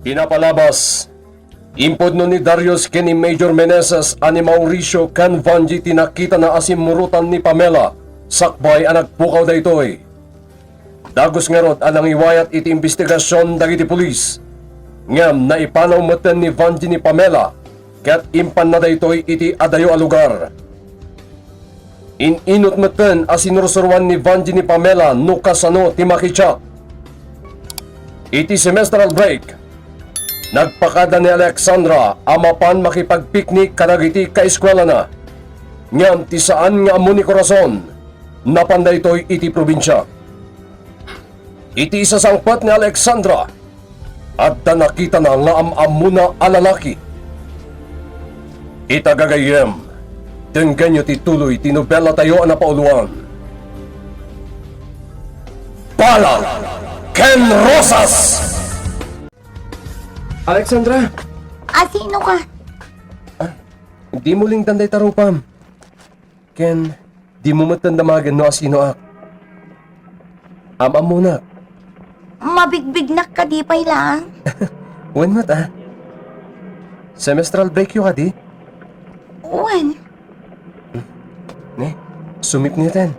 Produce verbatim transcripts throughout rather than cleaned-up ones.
Pinapalabas, impudno ni Darius ken ni Major Meneses a ni Mauricio ken Vangie ti nakitana a simmurotan ni Pamela sakbay a nagpukaw daytoy. Dagus ngarud a nangiwayat iti imbestigasion dagiti pulis, ngem naipanaw metten ni Vangie ni Pamela ket impanna daytoy iti adayo a lugar. In-inut metten a sinursuroan ni Vangie ni Pamela no kasano ti makichat. Iti semestral break, nagpakada ni Alexandra a mapan makipagpiknik kadagiti kaeskuelana. Ngem ti saan nga ammo ni Corazon, napan daytoy iti probinsia. Iti isasangpet ni Alexandra, adda nakitana nga am-ammona a lalaki. Ita gagayyem, denggenyo ti tuloy ti nobelatayo a napauluan, Bala ken Rosas! Alexandra! Asino ka? Ah, di mo lingdan dayta rupam. Ken, di mo metten damagen no asinoak. Am-ammonak. Mabigbignak kadi pay laeng? Wen met, ah. Semestral break yo kadi? Wen. Ne, sumipngetan.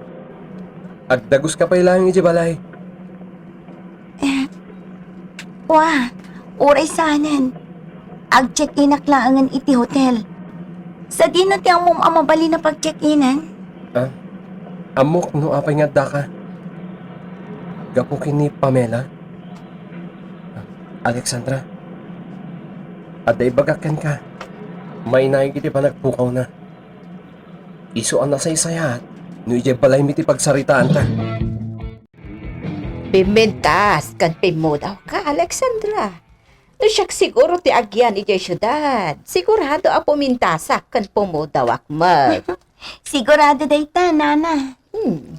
Agdagus ka pay laeng idiay balay. Eh, wa, uray saanen. Ag-check-inak laengen iti hotel. Sadino ti ammom a mabalin a pag-check-inan? Ah, ammok no apay nga addaka. Gapu ken ni Pamela? Alexandra, adda ibagak kenka. Mainaig iti panagpukawna. Isu a nasaysayaat no idiay balaymi ti pagsaritaanta. Pimmintas ken pimmudaw ka, Alexandra. No siak siguro ti agian idiay siudad, sigurado a pumintasak ken pummudawak met. Sigurado dayta, Nana. Hmm.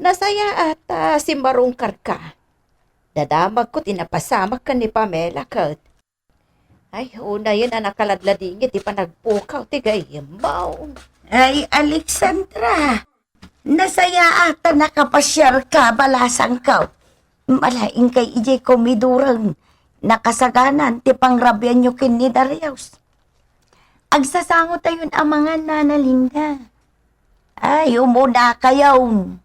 Nasayaat a simmarungkarka. Dadamagko ti napasamak ken ni Pamela ket Ay, unayen a nakaladladingit ti panagpukaw ti gayyemmo. Ay, Alexandra, nasayaat ta nakapasiarka, balasangko. Malaingkay idiay komidorem. Nakasaganan ti pangrabianyo ken ni Darius. Agsasangotayon a mangan, Nana Linda. Ay, umunakayon.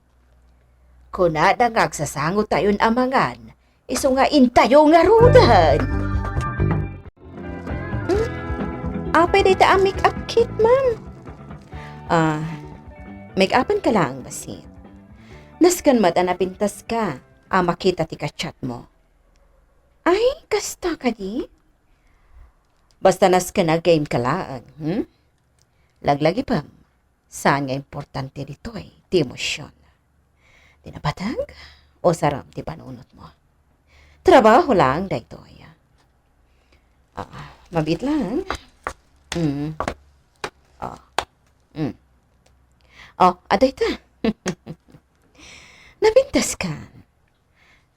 Kunada nga agsasangotayon a mangan, isu nga intayo ngaruden. Hmm? Apay dayta a make-up kit, ma'am? Ah, make-upan ka laeng, bassit. Nasken met a napintaska a makita ti ka-chat mo. Ay, kasta kadi? Basta nasken a game ka laeng, hmm? Laglagipem, saan nga importante ditoy ti emosion. Ti napateg, usarem ti panunotmo. Trabaho laeng daytoy. Ah, mabiit laeng. Mm. Ah. Mm. Oh, adda ita. Napintaskan.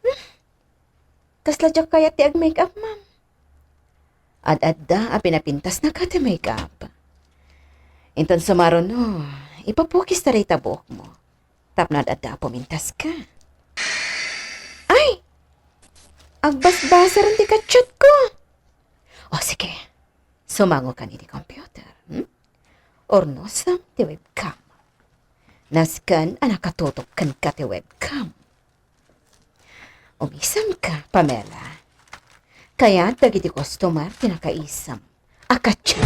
Hmm? Kasla diak kayat ti ag-make-up, ma'am. Ad-adda a pinapintasnaka ti make-up. Inton sumaruno, ipapukis ta dayta buokmo. Tapno ad-adda a pumintaska. Ay! Agbasbasaren ti ka-chatko. O, sige. Sumangokan iti computer, hmm? Urnosem ti webcam. Nasken a nakatutok kenka ti webcam. Umisemka, Pamela. Kayat dagiti customer ti nakaisem a ka-chat.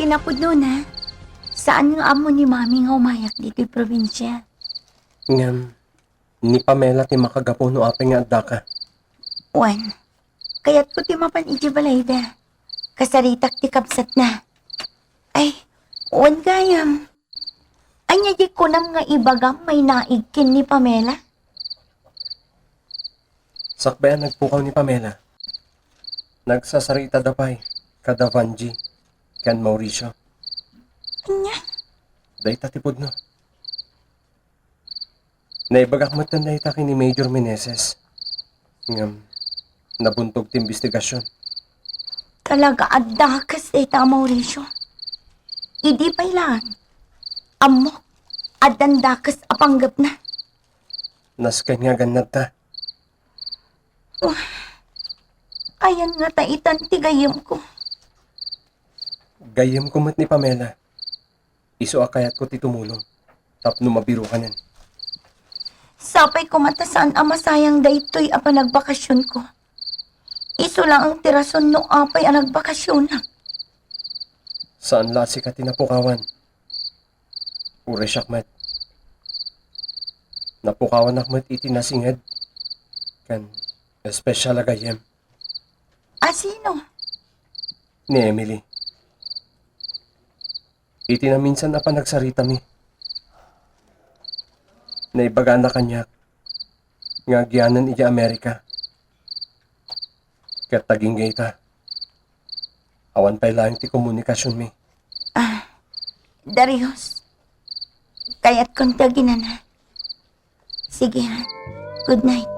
Kinapudnona, saan nga ammo ni Mami nga umayak ditoy probinsia. Ngem, ni Pamela ti makagapu no apay nga addaka. Wen, kayatko ti mapan idiay balayda. Kasaritak ti kabsatna. Ay, wen gayam. Ania diay kunam nga ibagam mainaig ken ni Pamela? Sakbay a nagpukaw ni Pamela, nagsasaritada pay kada Vangie ken Mauricio. Ania? Dayta ti pudno. Naibagak met dayta ken ni Major Meneses. Ngem, nabuntog ti imbestigasion. Talaga, adda dakes dayta, Mauricio. Idi pay laeng, ammok, addan dakes a panggepna. Nasken nga agannadta. Wah. Ayan ngata itan ti gayyemko. Gayyemko met ni Pamela. Isu a kayatko ti tumulong tapno mabirokanen. Sapay koma ta saan a masayang daytoy a panagbakasionko. Isu laeng ti rason no apay a nagbakasionak. Saan la a sika ti napukawan. Uray siak met. Napukawanak met iti nasinged ken espesyal a gayyem. A sino? Ni Emily. Iti naminsan a panagsaritami, naibagana kaniak nga agyanan idiay Amerika. Ket agingga ita, awan pay laeng ti komunikasionmi. Ah, Darius, kayatkon ti aginana. Sige, ha. Good night.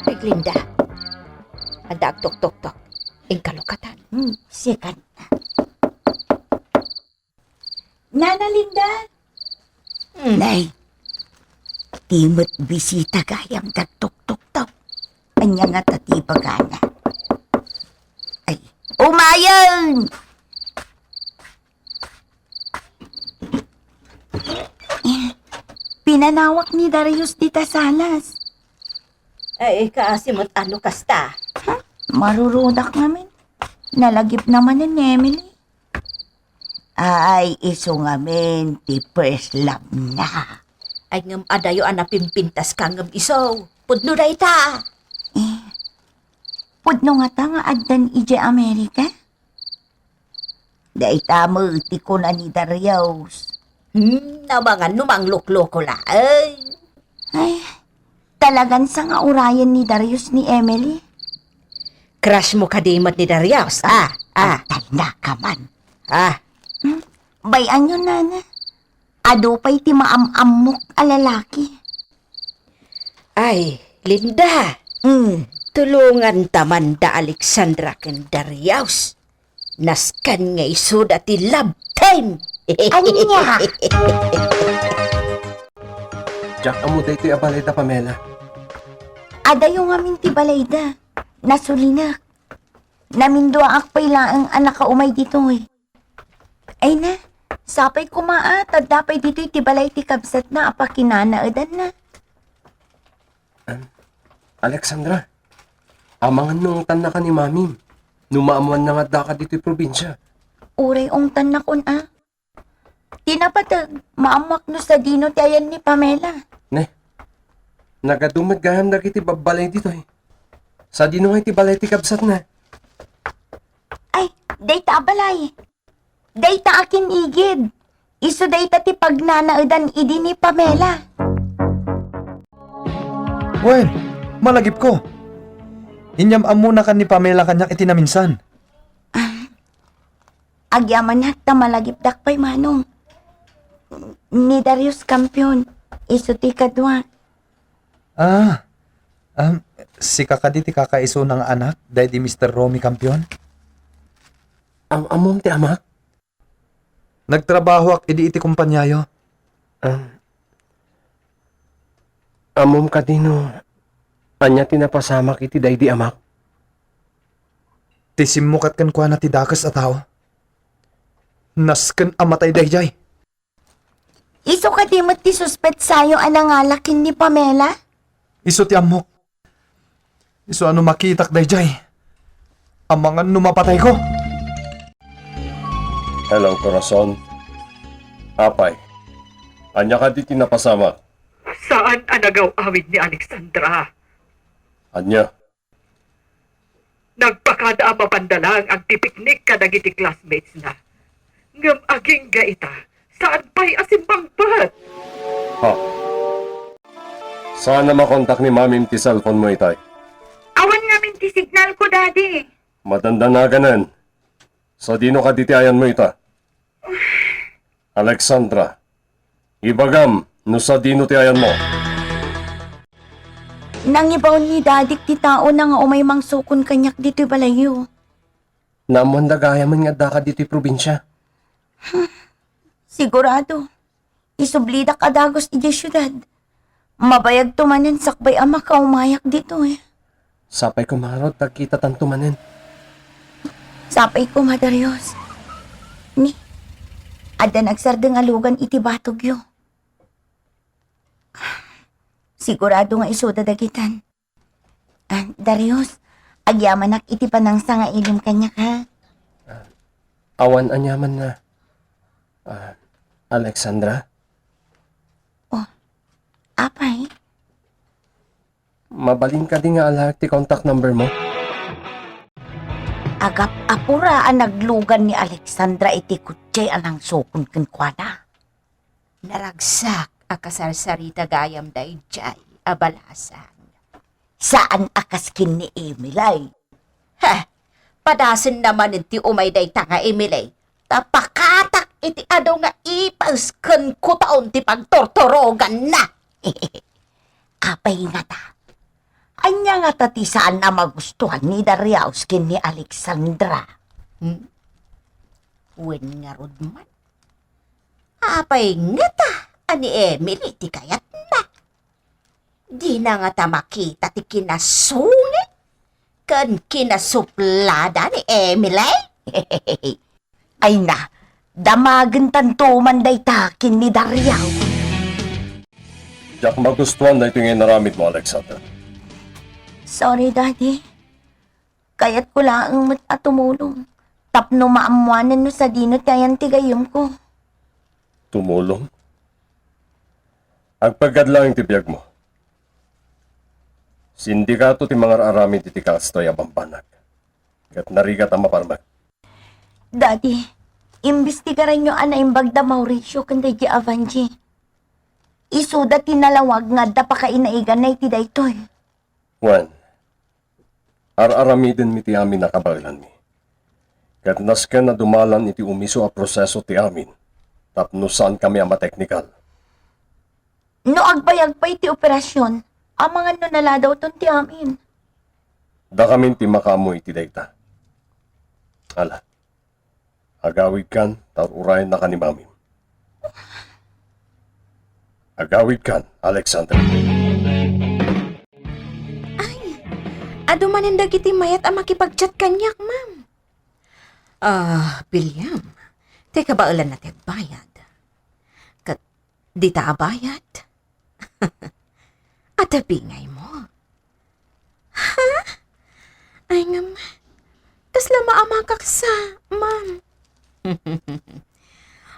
Ay, Linda. Adda agtuktoktok. Inka lukatan. Hmm, sikat. Nana Linda? Hmm. Nay, ti met bisita gayam dagtuktoktok. Ania ngata ti ibagana? Ay, umayen! Pinanawak ni Darius dita salas. Ay, kaasi met a no kasta. Huh? Marurudak ngamin. Nalagipna manen ni Emily. Ay, isu ngamin ti first love na. Ay, ngem adayo a napimpintas ka ngem isu. Pudno dayta. Eh, pudno ngata nga addan idiay Amerika? Dayta met ti kuna ni Darius. Hmm, amangan no manglukloko laeng. Ay, talagan sa nga urayen ni Darius ni Emily. Crush mo kadi met ni Darius? Ah, ah. Ay, talna ka man. Ah. Hmm? Bay-anyo, nana. Adu pay ti maam-ammok a lalaki. Ay, Linda. Mm. Tulonganta man da Alexandra ken Darius. Nasken nga isuda ti love team. Ania? Diak ammo daytoy a balayda, Pamela. Adayo ngamin ti balayda. Nasulinak. Naminduaak pay laeng a nakaumay ditoy. Ay na, sapay koma a, ta adda pay ditoy ti balay ti kabsatna a pakinanaedanna. Alexandra, amangan no ungtannaka ni Mamim, no maammoanna nga addaka ditoy probinsia. Uray ungtannakon a. Ti napateg, maammoak no sadino ti ayan ni Pamela. Ne, nagadu met gayam dagiti babbalay ditoy. Sadino ngay ti balay ti kabsatna? Ay, dayta a balay. Dayta a kin-igid. Isu dayta ti pagnanaedan idi ni Pamela. Wen, malagipko. Inyam-ammonakan ni Pamela kaniak iti naminsan. Ah, agyamanak ta malagipdak pay manong. Ni Darius Campion, isu ti kaduak. Ah, um, sika kadi ti kakaisuna nga anak daydi Mister Romy Campion? Am-, ammom ti amak? Nagtrabahoak idi iti kumpaniayo. Um, ammom kadi no ania ti napasamak iti daydi amak? Ti simmukat kenkuana ti dakes a tao. Nasken a matay daydiay. Isu kadi met ti suspetsayo a nangala ken ni Pamela? Isu ti ammok. Isu a no makitak daydiay, amangan no mapatayko. Hello, Corazon. Apay, ania kadi ti napasamak? Saan a nagaw-awid ni Alexandra. Ania? Nagpakada a mapanda laeng agtipiknik kadagiti classmates na. Ngem agingga ita, saan pay a simmangpet. Ha? Saan a makontak ni Mamim ti cellphone mo itay? Awan ngamin ti signal ko, Daddy. Madandanaganen. Sadino kadi ti ayanmo ita? Alexandra, ibagam no sadino ti ayanmo. Nangibaon ni Dadik ti tao na nga umay mangsukon kaniak ditoy balayyo. Naammoanda gayamen nga addaka ditoy probinsia. Sigurado. Isublidak a dagus idiay siudad. Mabayagto manen sakbay a makaumayak ditoy. Sapay koma ngarud ta agkitatanto manen. Sapay koma, Darius. Ni, adda nagsardeng a lugan iti batogyo. Sigurado nga isuda dagitan. Ah, Darius, agyamanak iti panangsangailem kaniak, ha? Awan aniamanna. Ah, Alexandra? Oh, apay? Mabalin kadi nga alaek ti contact number mo? Agap-apura a naglugan ni Alexandra iti kotse a nangsukon kenkuana. Naragsak a kasarsarita gayam daydiay a balasan. Saan a kas ken ni Emily. Heh, padasenna manen ti umay dayta nga Emily. Ta pakatak iti adu nga ipaes ken kutaon ti pagturturoganna. Apay ngata? Ania ngata ti saan a magustuhan ni Darius ken ni Alexandra? Hmm? Wen ngarud man? Apay ngata a ni Emily ti kayatna? Dina ngata makita ti kinasungit ken kinasuplada ni Emily? Ay na, damagentanto man dayta ken ni Darius. Diak magustuhan daytoy nga inaramidmo, Alexander. Sorry, Daddy. Kayatko laeng met a tumulong tapno maammoanan no sadino ti ayan ti gayyemko. Tumulong? Agpaggad laeng ti biagmo. Sindikato ti mangar-aramid iti kastoy a bambanag. Ket narigat a maparmek. Daddy, imbestigaranyo a naimbag da Mauricio ken daydi a Vangie. Isuda ti nalawag nga adda pakainaiganna iti daytoy. Wen, ar-aramidenmi ti amin a kabaelanmi. Ket nasken a dumalan iti umiso a proseso ti amin tapno saankami a mateknikal. No agbayag pay ti operasion, amangan no naladawton ti amin. Dakamin ti makaammo iti dayta. Ala, agawidkan, ta ur-urayennaka ni Mamim. Agawidkan, Alexander. Ay, adu manen dagiti mayat a makipag-chat kaniak, ma'am. Ah, William, ti kabaelanna ti agbayad. Ket dita a bayad? Adda bingaymo? Ha? Ay, ngem, kasla maamakak sa, ma'am.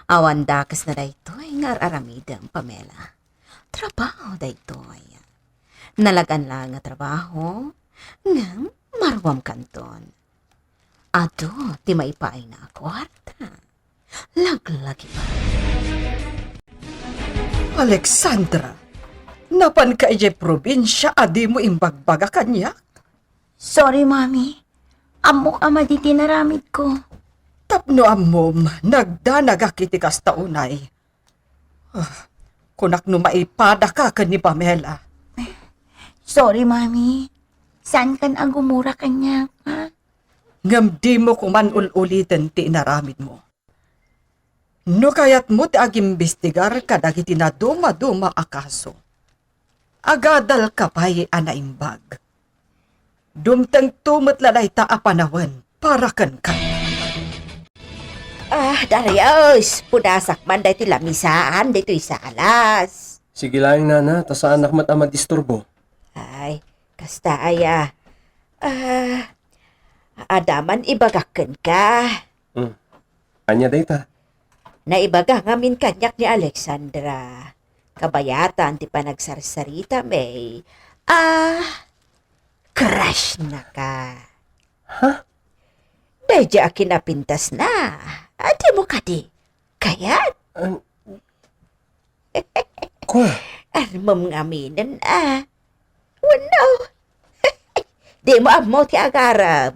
Awan dakesna daytoy nga ar-aramidem, Pamela. Trabaho daytoy. Nalagan laeng nga trabaho, ngem maruamkanton. Adu ti maipaayna a kuarta. Laglagi pa. Alexandra, napanka idiay probinsia a dimo imbagbaga kaniak? Sorry, Mami. Ammok a madi ti naramidko. Tapno ammom, nagdanagak iti kasta unay. Ah, kunak no maipadaka ken ni Pamela. Sorry, Mami. Saankan a gumura kaniak, ha? Ngem dimo koman ul-uliten ti inaramidmo. No kayatmo ti agimbestigar kadagiti naduma-duma a kaso, agadalka pay a naimbag. Dumtengto met la dayta a panawen para kenka. Ah, Darius, punasak man daytoy lamisaan, daytoy salas. Sige laeng, nana, ta saanak met a madisturbo. Ay, kasta aya. Ah, adda man ibagak kenka. Hmm. Ania dayta? Naibaga ngamin kaniak ni Alexandra. Kabayatan ti panagsarsaritami. Ah, crush na ka. Ha? Daydi a kinapintasna. Adda mo kadi? Kayat? An-, Kua? Armem ngaminen a. Wenno? Dimo ammo ti agarem.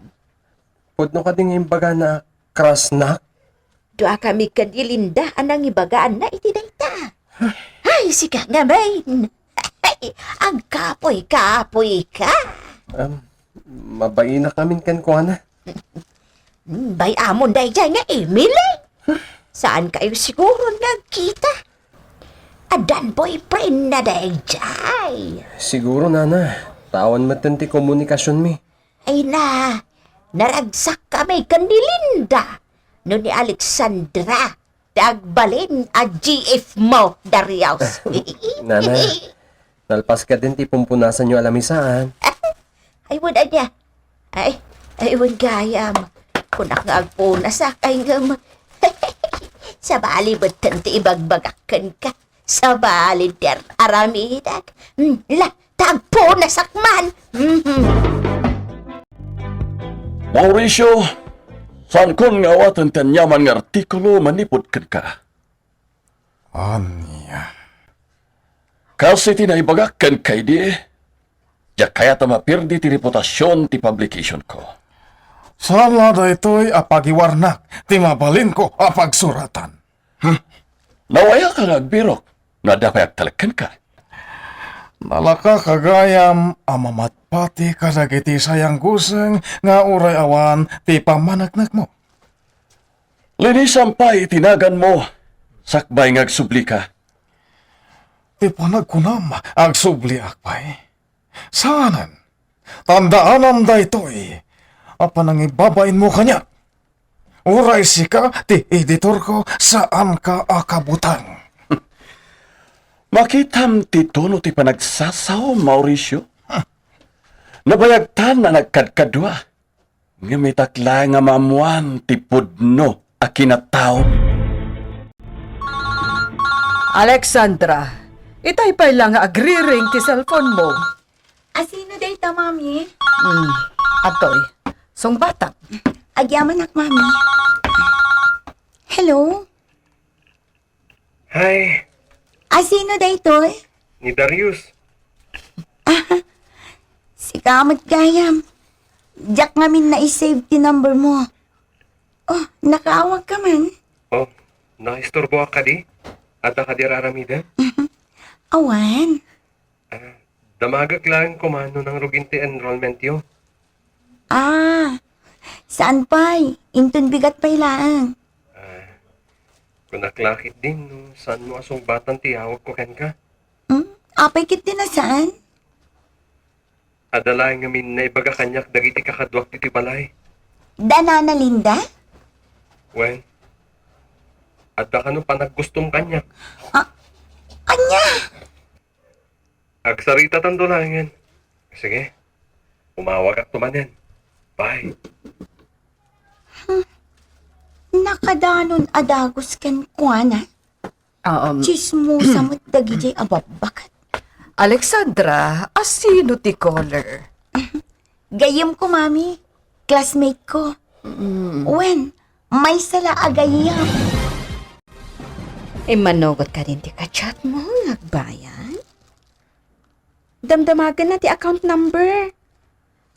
Pudno kadi nga imbagana a crush nak? Dua kami ken ni Linda a nangibagaanna iti dayta. Ay, sika ngamin. Agkapuy-kapuy ka. Am, mabainak amin kenkuana. Hmm, bay-amon daydiay nga Emily. Saan kayo siguro nga agkita? Addan boyfriend na daydiay. Siguro, nana. Awan metten ti komunikasionmi. Ay na, naragsakkami ken ni Linda no ni Alexandra. Ti agbalin a G F mo, Darius. Nana, nalpas kadin ti pumpunasanyo a lamisaan. Ay, wen ania? Ay, ay, wen gayam. Kunak nga agpunasak, ay ngem. Sabali metten ti ibagbagak kenka. Sabali ti ar-, aramidek. Hmm, la, ta agpunasak man. Mhm. Mauricio, saankon nga awaten ti aniaman nga artikulo manipud kenka. Ania? Kas iti naibagak kenka idi, diak kayat a mapirdi ti reputasion ti publication ko. Saan la daytoy a pagiwarnak ti mabalinko a pagsuratan. Hmm? Nawayak nga agbirok no adda pay agtalek kenka. Nalaka ka gayam a mamatpati kadagiti sayanguseng nga uray awan ti pammaneknekmo. Linisam pay iti naganmo, sakbay nga agsublika. Ti panagkunam, agsubliak pay. Saanen. Tandaanam daytoy a panangibabainmo kaniak. Uray sika ti editorko, saanka a kabutang. Makitam ti tono ti panagsasao, Mauricio. Nabayagtan a nagkadkadua. Ngem itak laeng nga maammoan ti pudno a kinatao. Alexandra, itay pay la nga agriring ti cellphone mo. A sino dayta, Mami? Hmm, atoy. Sungbatak. Agyamanak, Mami. Hello? Hi. A sino daytoy? Ni Darius. Ah, sika met gayam. Diak ngamin na-save ti number mo. Oh, nakaawag ka man? Oh, naisturboak kadi? Adda kadi ar-aramidem? Awan. Ah, damagek laeng koma no nangrugin ti enrollmentyo. Ah, saan pay? Inton bigat pay laeng. Ah, kunak la ketdin no saanmo a sungbatan ti iyawagko kenka. Hmm? Apay ketdin a saan? Adda laeng ngamin naibaga kaniak dagiti kakaduak ditoy balay. Da Nana Linda? Wen, adda kano panaggustom kaniak. Ah, ania? Agsaritatanto laengen. Sige, umawagakto manen. Bye. Hmm. Nakadanon a dagus kenkuana. Um, Tsismosa met dagiti ababbakat. Alexandra, a sino ti caller? Gayyemko, Mami. Classmate ko. Mm. Wen, maysa la a gayyem. Immanugot kadin ti ka-chat mo, nga agbayad? Damdamagenna ti account number.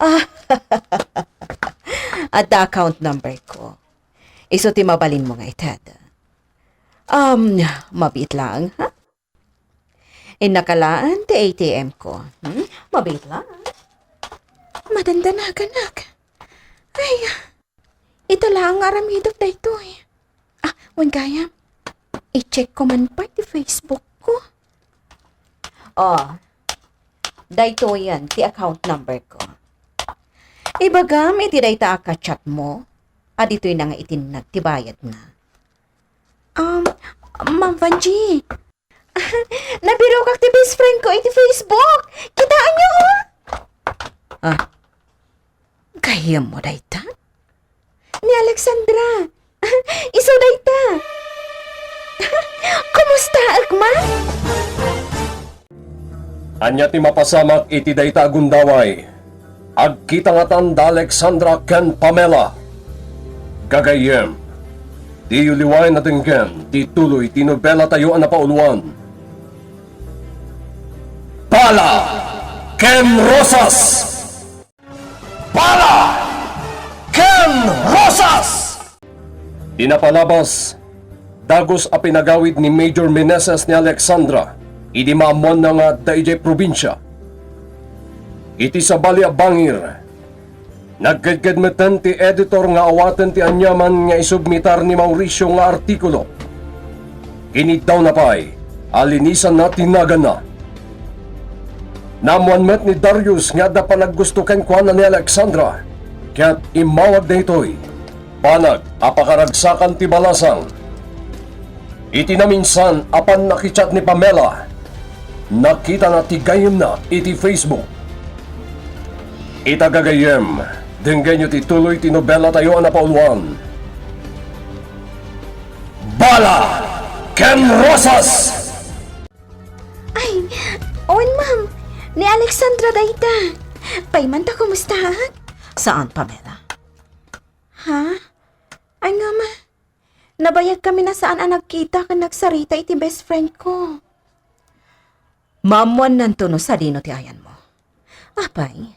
Ah, adda account number ko. Isu ti mabalinmo nga ited. Um, mabiit laeng, ha? Innaka laeng ti A T M ko. Hmm? Mabiit laeng. Madandanaganak. Ay, ita laeng nga aramidek daytoy. Ah, wen gayam. I-check ko man pay ti Facebook ko. Oh, daytoyen ti account number ko. Ibagam iti dayta a ka-chat mo, a ditoy na nga itinnag ti bayadna. Um, Ma'am Vanjie, nabirokak ti best friend ko iti Facebook. Kitaenyo, oh? Ah, gayyemmo dayta? Ni Alexandra. Isu dayta. Kumustaek man? Ania ti mapasamak iti dayta a gundaway? Agkita ngatan da Alexandra ken Pamela. Gagayyem, diyo liwaen a denggen ti tuloy ti nobelatayo a napauluan, Bala ken Rosas! Bala ken Rosas! Di napalabas, dagus a pinagawid ni Major Meneses ni Alexandra idi maammoanna nga adda idiay probinsia. Iti sabali a bangir, nagkedked metten ti editor nga awaten ti aniaman nga isubmitar ni Mauricio nga artikulo. Kiniddawna pay, a linisanna ti naganna. Naammoan met ni Darius nga adda panaggusto kenkuana ni Alexandra, ket immawag daytoy. Banag a pakaragsakan ti balasang. Iti naminsan a pannakichat ni Pamela, nakitana ti gayyemna iti Facebook. Ita gagayyem, denggayyo ti tuloy ti nobelatayo a napauluan, Bala ken Rosas! Ay, wen, ma'am. Ni Alexandra dayta. Paymanta, kumustaak? Saan, Pamela? Ha? Ay, nga, ma. Nabayagkami a saan a nagkita ken nagsarita iti best friend ko. Maammoannanto no sadino ti ayanmo. Apay,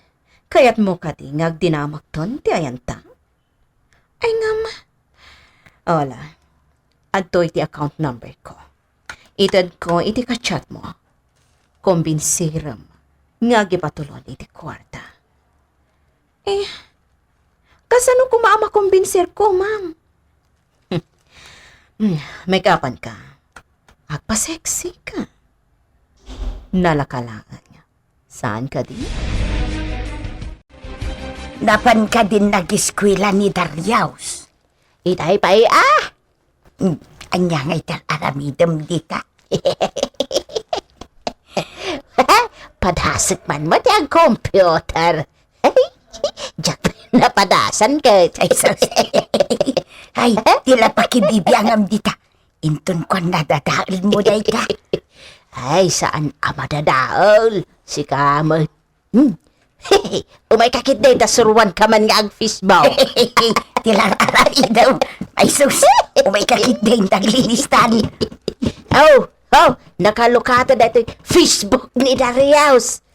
kayatmo kadi nga agdinamekton ti ayanta? Ay, ngem, ala, adtoy ti account number ko. Itedko iti ka-chat mo. Kombinsirem nga agipatulon iti kuarta. Eh, kasano koma a makombinsirko, ma'am? Hmm, make-upan ka. Agpa-sexy ka. Nalaka laeng. Saan kadi? Napan kadin nagiskwela ni Darius? Itay pay, ah! Hmm, ania ngay ti aramidem dita? Padasek man met ti agcomputer. Diak napadasan ket. Ay, sus. Ay, ti la pakibibiangam dita. Inton kuan, nadadaelmo dayta. Ay, saan a madadael. Sika met. Hmm. Umayka ketdi ta suruanka man nga ag-Facebook. Ti la aramidem. Ay, sus. Umayka ketdi ta aglinistan. Oh, oh, nakalukata daytoy Facebook ni Darius.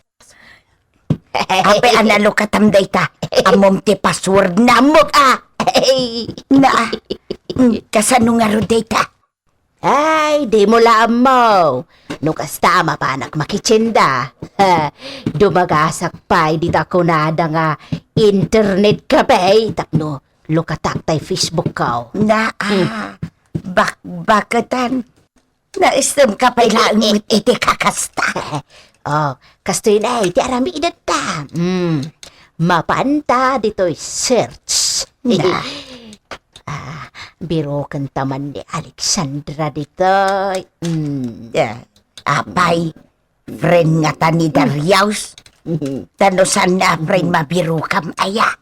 Apay a nalukatam dayta? Ammom ti passwordna, ammok a. Na, mm, kasano ngarud dayta? Ay, dimo la ammo. No kasta, mapanak makitienda. Dumagasak pay dita kunada nga internet cafe tapno lukatak tay Facebook ko. Na, ah, bak-, bakatan. Naistemka pay laeng met iti kakasta. Oh, kastoy na iti aramidenta. Hmm. Mapanta ditoy search. Na. Ah, birokenta man ni Alexandra ditoy. Hmm. Eh, apay, friend ngata ni Darius? Mhm. Ta no saan a friend, mabirokam aya?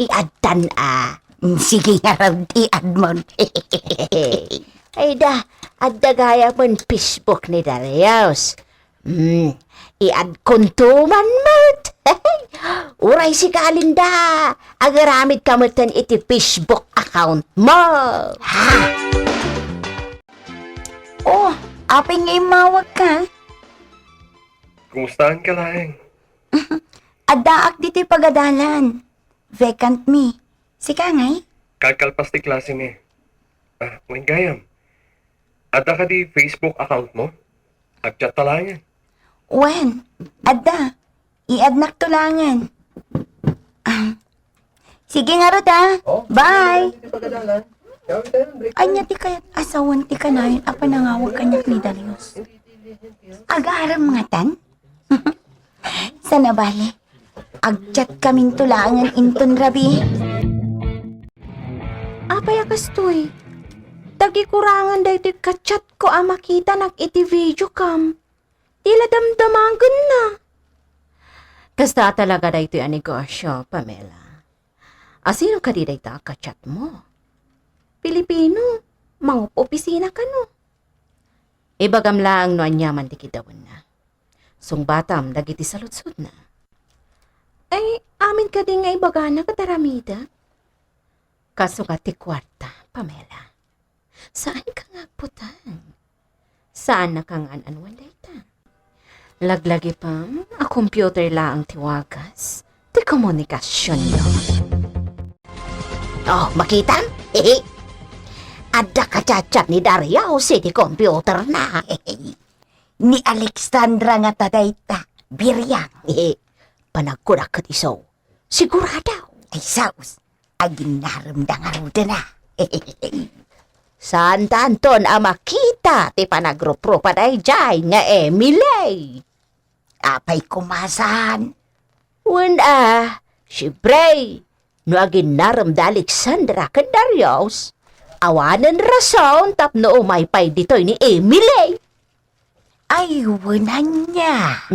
I-adtan a. Mm, sige ngarud, i-add mon. Ay da, adda gayam Facebook ni Darius. Mm, i-add konto man met. Uray sika, Linda, agaramidka metten iti Facebook account mo. Ha? Oh, apay nga immawagka? Kumustaanka laeng? Addaak ditoy pagadalan. Vacant mi. Sika ngay? Kakalpas ti klase mi. Ah, wen gayam. Adda kadi Facebook account mo? Ag-chat ta laengen. Wen, adda. I-add-nakto laengen. Ah. Sige ngarud, ah. Oh, bye. Ania ti kayat a sawen ti kanayon a panangawag kaniak ni Darius? Agarem ngatan? Saan a bale, ag-chat kaminto laengen inton rabii. Apay a kastoy? Tagikurangan daytoy ka-chat ko a makitanak iti video cam. Ti la damdamagenna. Kasta talaga daytoy a negosyo, Pamela. Asino kadi dayta a ka-chat mo? Pilipino, mangup-opisina kano? Ibagam laeng no aniaman ti kidawenna. Sungbatam dagiti saludsodna. Ay, amin kadi nga ibagana ket aramidek? Kasu nga ti kuarta, Pamela. Saanka nga agbutang? Saannaka nga an-anuan dayta? Laglagipem a computer laeng ti wagas ti komunikasionyo. Oh, makitam? Hehe. Adda ka-chat-chat ni Darius iti computerna. Ni Alexandra ngata dayta, Biriang. Hehe. Panagkunak ket isu. Sigurado. Ay, sus. Aginnaremda ngaruden a. Saantanton a makita ti panagruprupa daydiay nga Emily. Apay koma saan? Wen a, siempre, no aginnarem da Alexandra ken Darius, awanen rason tapno umay pay ditoy ni Emily. Ay, wen ania.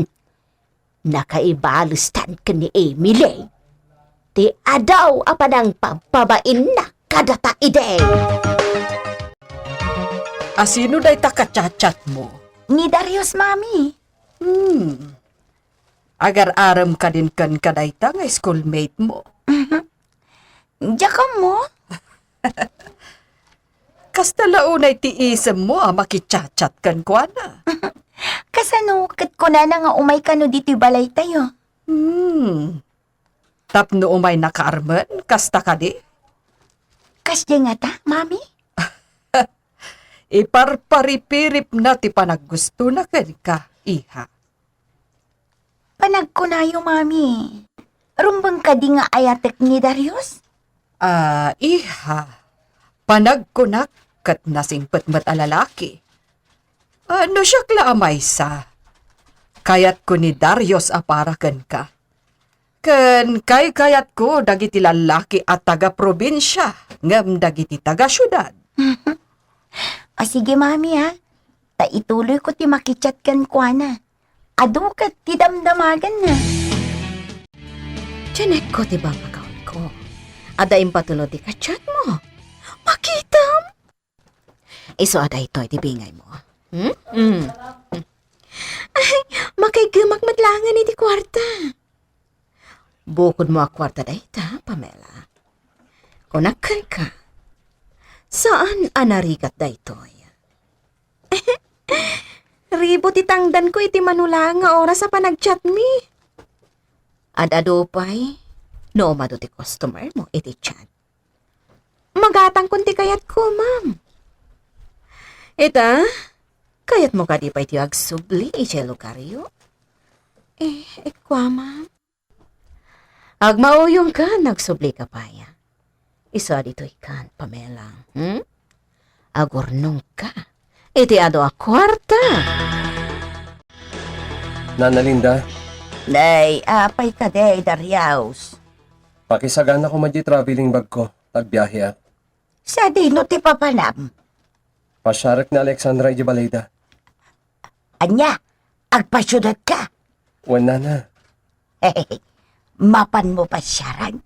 Nakaibalestan ken ni Emily ti adaw a panangpabpabainna kadata idi. A sino dayta ka-chat-chat mo? Ni Darius, Mami. Hmm. Agar-arem kadin ken kadayta nga schoolmate mo. Mhm. Diak ammo. Kasta la unay ti isemmo a makichat-chat kenkuana. Kasano ket kunana nga umay kano ditoy balaytayo? Hmm. Tapno umayna ka armen, kasta kadi? Kasdi ngata, Mami? Iparparipiripna ti panaggustona kenka, iha. Panagkunayo, Mami. Rumbeng kadi nga ayatek ni Darius? Ah, iha. Panagkunak ket nasingpet met a lalaki. Ah, no siak la a maysa, kayatko ni Darius a para kenka. Ken kaykayatko dagiti lallaki a taga-probinsia ngem dagiti taga-siudad. A, sige, Mami, ha. Ta ituloyko ti makichat kenkuana. Adu ket ti damdamaganna. Chianekko ti bangkakaonko. Adda impatulod ti ka-chat mo. Makitam? Isu a daytoy ti bingaymo. Hmm? Hmm. Ay, makaigemak met laengen iti kuarta. Bukodmo a kuarta dayta, Pamela. Kunak kenka, saan a narigat daytoy. Ribu ti tangdanko iti mano laeng nga oras a panagchatmi. Ad-adu pay, no umadu ti customer mo iti chat. Magatangkon ti kayatko, ma'am. Ita, kayatmo kadi pay ti agsubli idiay lugaryo? Eh, kua, ma'am. Agmauyongkan, agsublika pay. Isu a ditoykan, Pamela, hmm? Agurnongka iti adu a kuarta. Nana Linda. Nay, apay kadi, Darius? Pakisagana koma diay traveling bag ko, ta agbiaheak. Sadino ti papanam? Pasiarek ni Alexandra idiay balayda. Ania, agpasiudadka? Wen, nana. Mapanmo pasiaran?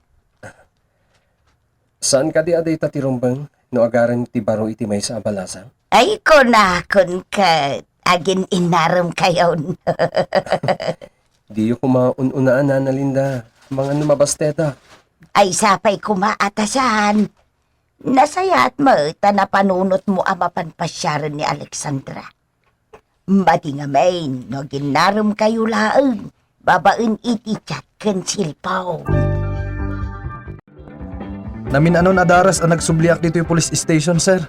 Saan kadi a dayta ti rumbeng no agaram ti baro iti maysa a balasang? Ay, kunakon ket, agin-innaremkayon. Diyo koma un-unaan, Nana Linda, amangan no mabastedak. Ay, sapay koma a ta saan. Nasayaat met ta napanunotmo a mapan pasiaren ni Alexandra. Madi ngamin no aginnaremkayo laeng babaen iti chat ken cellphone. Namin-anon a daras a nagsubliak ditoy police station, sir.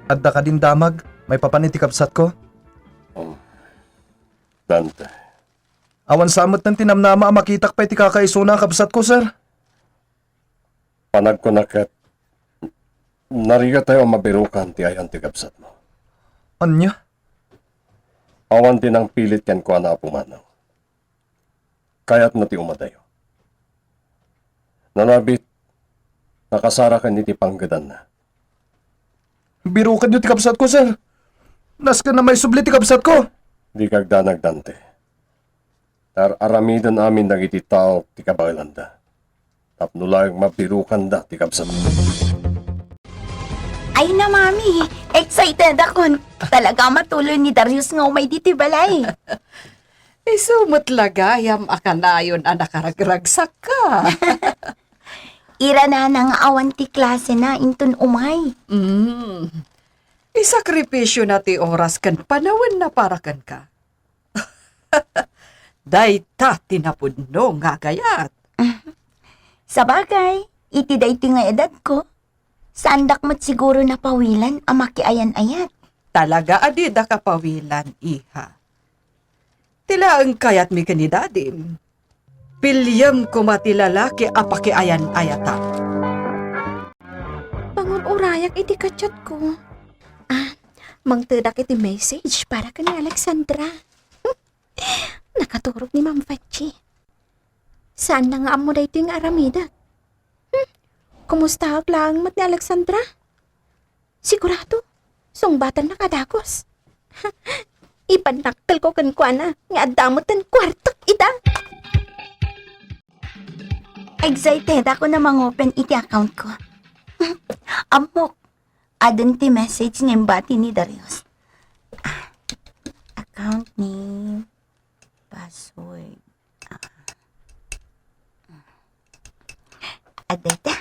Adda kadin damag maipapan iti kabsatko? Oh, Dante. Awan sa met ti namnama a makitak pay ti kakaisuna a kabsatko, sir. Panagkunak ket, narigatayo a mabirukan ti ayan ti kabsatmo. Ania? Awan ti nangpilit kenkuana a pumanaw. Kayatna ti umadayo. Nanabit, nakasarakan iti panggedanna. Birukanyo ti kabsatko, sir. Nasken a maisubli ti kabsatko. Dika agdanag, Dante. Ar-aramiden amin dagiti tao ti kabaelanda. Tapno laeng mabirukanda ti kabsat. Ay na, Mami! Excited akon! Talaga a matuloy ni Darius nga umay ditoy balay. Isu met la gayam a kanayon a nakaragragsakka. Ira nana nga awan ti klasena inton umay. Mm. Isakripisiona ti oras ken panawenna para kenka. Dayta ti napudno nga agayat. Sabagay, iti daytoy nga edadko, saandak met siguro napawilan a makiayan-ayat. Talaga a dida kapawilan, iha. Ti laeng kayatmi ken ni Dadim, piliem koma ti lalaki a pakiayan-ayatam. Pangun-, urayak iti ka-chat ko. Ah, mangtedak iti message para ken ni Alexandra. Nakaturog ni Ma'am Fachi. Saanna nga ammo daytoy nga aramidek. Hmm, kumustaak laeng met ni Alexandra? Sigurado, sungbatanna kadagos. Ipannakkelko kenkuana nga adda metten kuartok ita. Excited ako na mangopen iti account ko. Ammok, adun ti message nga imbati ni Darius. Ah, account name, password. Ah. Adda ita,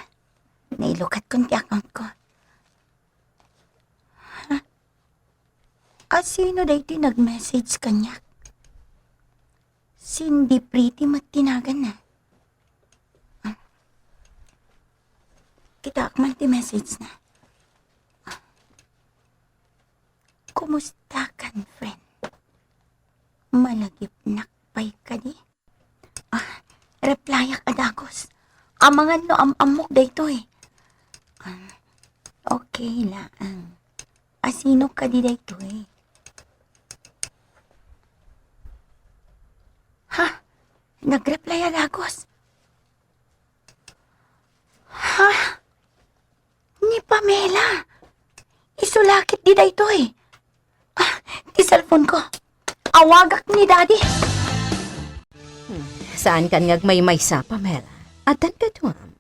nailukatkon ti account ko. Ha? A, sino daytoy nag-message kaniak? Cindy Pretty met ti naganna. Ah. Kitaak man ti message na. Kumusta kan, friend? Malagipnak pay kadi? Ah, replyak a dagos. Amangan no am-ammok daytoy. Ah, okay laeng. A, sino kadi daytoy? Ha? Nag-reply a dagos? Ha? Ni Pamela. Isu la ketdi daytoy. Ah, ti cellphone ko. Awagak ni Daddy. Hmm, saankan nga agmaymaysa, Pamela. Addan kaduam.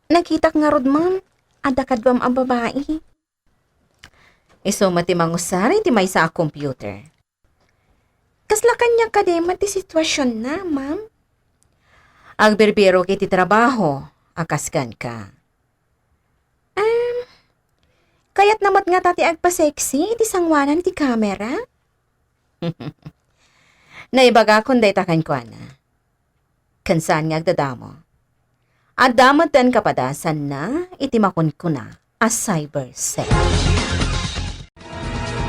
Nakitak ngarud, ma'am. Adda kaduam a babai. Isu met ti mangusar iti maysa a computer. Kasla kaniak kadi met ti situasionna, ma'am? Agbirbirok iti trabaho a kas kenka. Em, kayatna met ngata ti agpa-sexy iti sanguanan ti kamera? Naibagakon dayta kenkuana. Ken saan nga agdadamo. Adda metten kapadasanna iti makunkuna a cyber sex.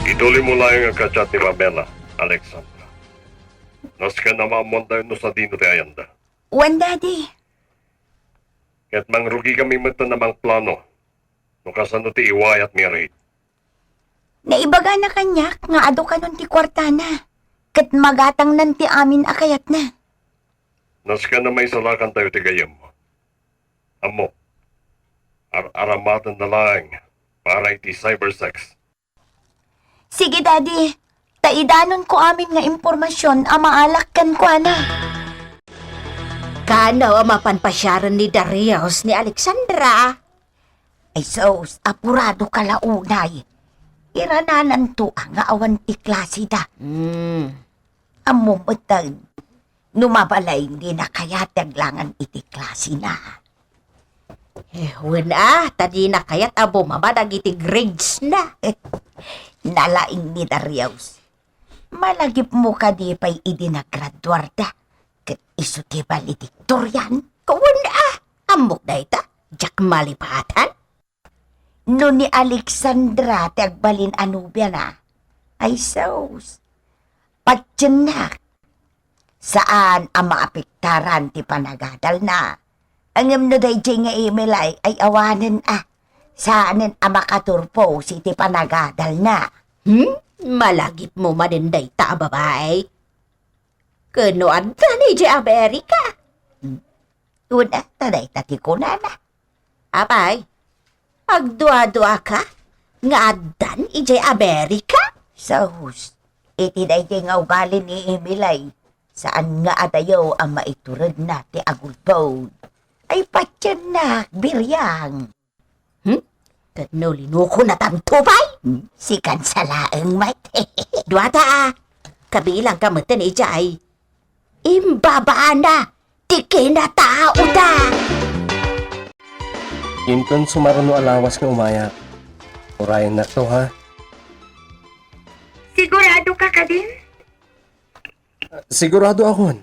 Itulimo laeng a ka-chat ni Pamela, Alexandra. Nasken a maammoantayo no sadino ti ayanda. Wen, Daddy. Ket mangrugikami metten a mangplano no kasano ti iwayatmi a rate. Naibagana kaniak nga adu kanon ti kuartana, ket magatangnan ti amin a kayatna. Nasken a maisalakantayo ti gayyem. Ammok, ar-aramatenna laeng para iti cyber sex. Sige, Daddy. Ta idanonko amin nga impormasion a maalak kenkuana. Kano a mapan pasiaren ni Darius ni Alexandra? Ay sus, apurado ka la unay. Iranananto a nga awan ti klaseda. Hmm. Ammom metten no mabalin dina kayat ti aglangan iti klasena. Eh, wen a, ta dina kayat a bumaba dagiti grades na. Nalaing ni Darius. Malagipmo kadi pay idi nagraduarda ket isu ti valedictorian? Wen a, ammok dayta, diak malipatan. No ni Alexandra ti agbalin a nobiana, ay sus, patiennak. Saan a maapektaran ti panagadalna. Ngem no daydiay nga Emily ay awanen a, saanen a makaturpos iti panagadalna. Hmm? Malagipmo manen dayta a babai? Ken no adda ni idiay Amerika? Hmm. Wen a, ta dayta ti kunana. Apay, agduaduaka nga addan idiay Amerika? Sus, iti daydiay nga ugali ni Emily, saan nga adayo a maituredna ti agulbod. Ay, patiennak, Biryang. Hmm? Ket no linuko na tanto pay? Hmm? Sikan sa laeng met. Duata a, kabilangka metten idiay. Imbabana ti kinataoda. Inton sumaruno a lawas nga umayak, urayennakto, ha? Sigurado ka kadin? Sigurado akon.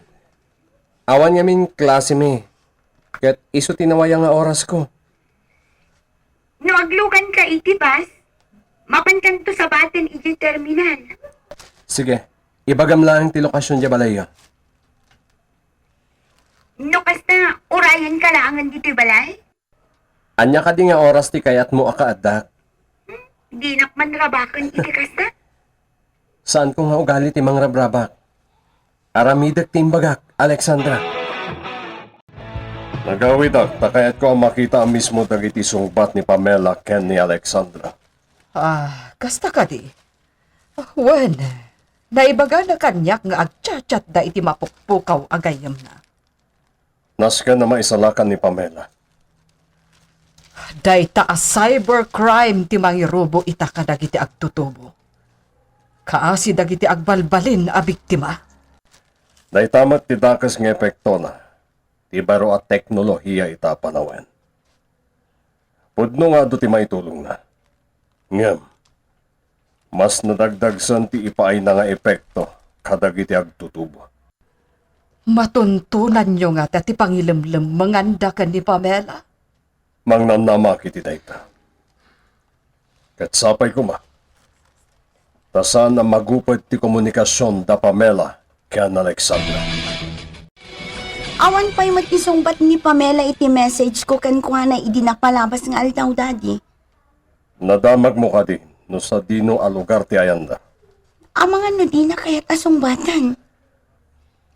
Awan ngamin klasemi, ket isu ti nawaya nga orasko. No aglukanka iti bus, mapankanto sabaten idiay terminal. Sige, ibagam laeng ti lokasion diay balayyo. No kasta, urayenka laengen ditoy balay? Ania kadi nga oras ti kayatmo a kaaddak? Dinak man rabaken iti kasta? Saanko nga ugali ti mangrabrabak. Aramidek ti imbagak, Alexandra. Nagawidak ta kayatko a makita a mismo dagiti sungbat ni Pamela ken ni Alexandra. Ah, kasta kadi? Wen, naibagana kaniak nga agchatchatda iti mapukpukaw a gayyemna. Nasken a maisalakan ni Pamela. Dayta a cybercrime ti mangirubo ita kadagiti agtutubo. Kaasi dagiti agbalbalin a biktima. Dayta met ti dakes nga epektona ti baro a teknolohiya ita a panawen. Pudno nga adu ti maitulongna. Ngem, mas nadagdagsen ti ipaayna nga epekto kadagiti agtutubo. Matuntonanyo ngata ti pangilemlemmenganda ken ni Pamela? Mangnamnamak iti dayta. Ket sapay koma, ta saan a maguped ti komunikasion da Pamela ken Alexandra. Awan pay met ti sungbat ni Pamela iti message ko kenkuana idi napalabas nga aldaw, Daddy. Nadamagmo kadi no sadino a lugar ti ayanda? Amangan no dina kayat a sungbatan.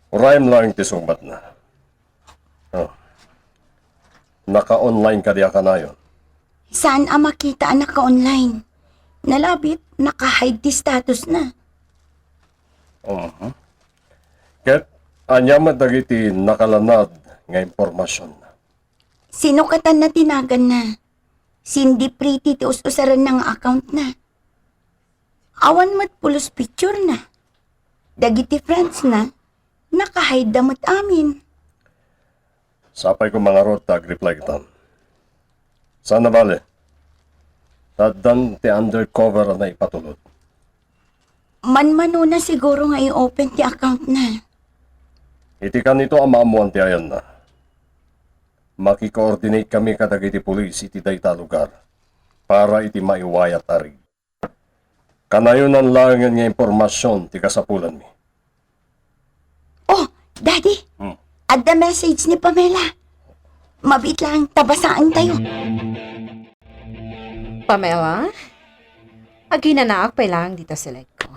Urayem laeng ti sungbatna. Oh. Naka-online kadi a kanayon? Saan a makita a naka-online? Nalabit, naka-hide ti status na. Mhm. Ket ania met dagiti nakalanad nga impormasion? Sino katan na ti naganna? Cindy Pretty ti us-usaranna nga account na. Awan met pulos picture na. Dagiti friends na, naka-hide da met amin. Sapay ko mangarud ta agreply katan. Saan a bale? Ta addan ti undercover a naipatulod. Manmanona siguro nga i-open ti account na. Iti kanito a maammoan ti ayanna, makikoordinate kami kadagiti pulis iti dayta a lugar para iti maiwayat a rig. Kanayonan laengen nga impormasion ti kasapulanmi. Oh, Daddy! Hmm. Adda message ni Pamela. Mabiit lang, ta basaentayo. Pamela? Aginanaak pay lang dita si Legko.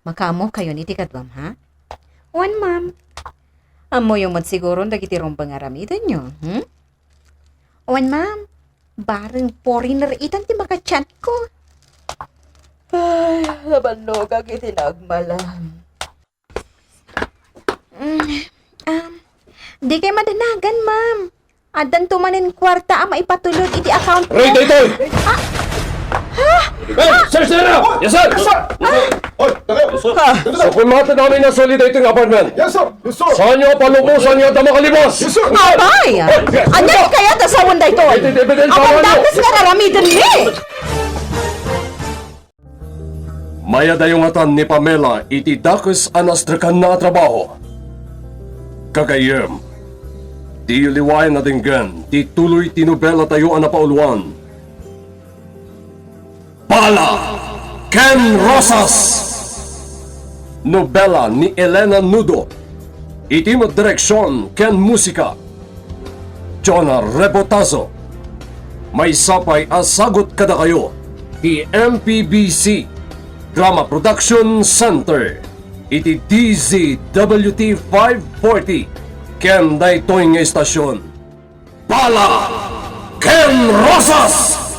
Makaammokayon iti kaduam, ha? Wen, ma'am. Ammoyo met siguron dagiti rumbeng nga aramidenyo, hmm? Wen, ma'am. Bareng foreigner itan ti maka-chat ko. Ay, nabannogak iti nagmalam. Mm, um, di kay madanagan, ma'am. Addanto manen kuarta a maipatulod iti account ko. Ray, daytoy! Ah! Ha? Hey, sir, sir! Yes, sir! Yes, sir! Oy, taga! Yes, sir. Ha? Yes, sir. So, kung makita namin na solid daytoy nga apartment. Yes, sir! Yes, sir! Saan niyo palubo, saan niyo dama kalibas? Yes, sir! Apay! Ania kayat a sawen daytoy? Iti evidence, apan dakes nga aramiden ni! Mayadayo ngatan ni Pamela iti dakes a nasdrekanna a trabaho. Gagayyem, diyo liwayan a denggen ti tuloy ti nobelatayo a napauluan, Bala ken Rosas. Nobela ni Elena Nudo. Iti met direksion ken musika, Jonah Rebotazo. Maysa pay a sagut kadakayo ti M P B C Drama Production Center iti D Z W T five forty ken daytoy nga istasion, Bala ken Rosas!